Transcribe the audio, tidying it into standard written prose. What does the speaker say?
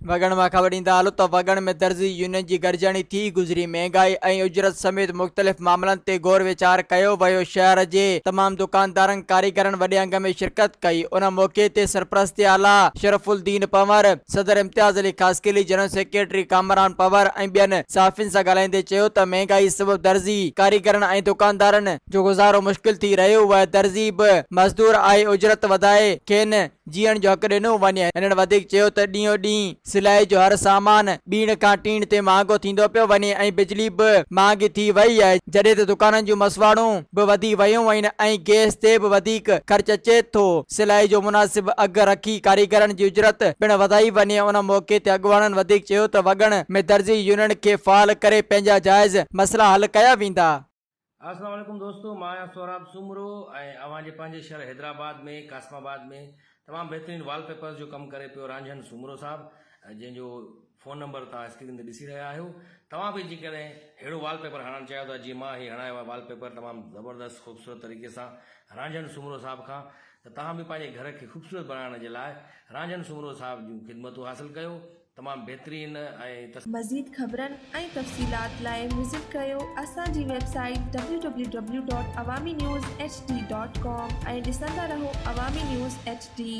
وڳڻ مان خبر ڏيندا هلو ته وڳڻ ۾ درزي يونين جي گڏجاڻي ٿي گذري، مهنگائي ۽ اجرت سميت مختلف معاملن تي غور ويچار ڪيو ويو، شهر جي تمام دڪاندارن ڪاريگرن وڏي انگ ۾ شرڪت ڪئي، ان موقعي تي سرپرست اعليٰ شرف الدين پنور، صدر امتياز علي خاصخيلي، جنرل سيڪريٽري ڪامران پنور ۽ ٻين صحافين سان ڳالهائيندي چيو ته مهنگائي سبب درزي، ڪاريگرن ۽ دڪاندارن جو گذارو مشڪل ٿي رهيو آهي، درزي به مزدور آهي اجرت وڌائي کين جيئڻ جو حق ڏنو وڃي. هنن وڌيڪ چيو ته ڏينهون ڏينهن سلائي جو هر سامان ٻيڻ کان ٽيڻ تي مهانگو ٿيندو پيو وڃي ۽ بجلي به مهانگي ٿي وئي آهي جڏهن ته دڪانن جون مسواڙون به وڌي ويون آهن ۽ گئس تي به وڌيڪ خرچ اچي ٿو سلائي جو مناسب اگهه رکي ڪاريگرن جي اجرت پڻ وڌائي وڃي ان موقعي تي اڳواڻن وڌيڪ چيو ته وڳڻ ۾ درزي يونين کي فعال ڪري پنهنجا جائز مسئلا حل ڪيا ويندا. السلام عليڪم دوستو مان آهيان سهراب سومرو ۽ اوهان جي پنهنجي شهر حيدرآباد ۾ قاسم آباد ۾ تمام بهترين وال پيپرز جو ڪم ڪري پيو رانجهن سومرو صاحب جنهن جو فون نمبر توهان اسڪرين تي ڏسي رهيا آهيو توهان به جيڪڏهن ههڙو وال پيپر هڻائڻ چاهيو ٿا جيئن مان هي هڻايو آهي وال پيپر تمام زبردست خوبصورت طريقي سان رانجهن سومرو صاحب کان ته توهان به پنهنجي گهر کي خوبصورت بڻائڻ جي لاء رانجهن سومرو صاحب جون خدمتون حاصل ڪيو تمام بهترين ۽ تس. مزيد خبرن ۽ تفصيلات لاء وزٽ ڪريو اسان جي website W W W dot Awami news H D dot com ۽ ڏسندا رهو عوامي نيوز ايڇ ڊي.